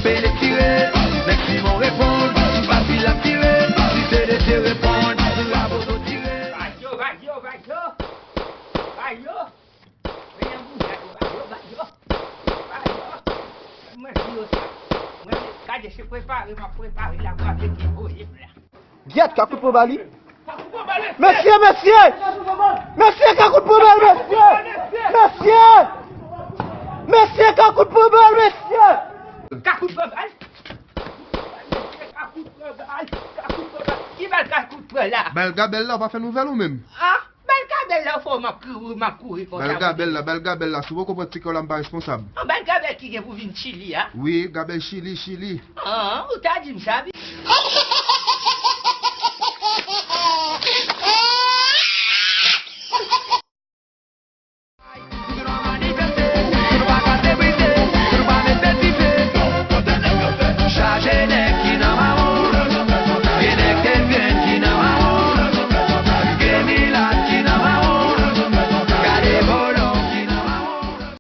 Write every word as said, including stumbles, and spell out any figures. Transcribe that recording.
Pele tire, nèg Simon reponn, si pa fil ap tire, si se de tire reponn, bravo to tire. Vayo, vayo, vayo, vayo. Mwen nan bouyad yo, vayo, vayo, vayo. Mwen di yo sa. Mwen gade se prepare m ap prepare la pou ap ete voye m la. Gyèt, Kakout pran bal li. Mesye, mesye! Mesye, Kakout pran bal, mesye! Mesye! Mesye, Kakout pran bal, mesye! Kakout pran bal? Mesye, Kakout pran bal, Kakout pran bal. Ki bal Kakout pran la? Bal Gabèl la, w pa fè nouvèl ou menm? Ah, bal Gabèl la, ou fè w m ap kouri, m ap kouri konsa. Bal Gabèl la, bal Gabèl la, si w poko pran tikè w la, m pa responsab. Ah, bal Gabèl ki gen pou vin Chili a? Wi, Gabèl Chili, Chili. Ah, ou ta di m sa, wi.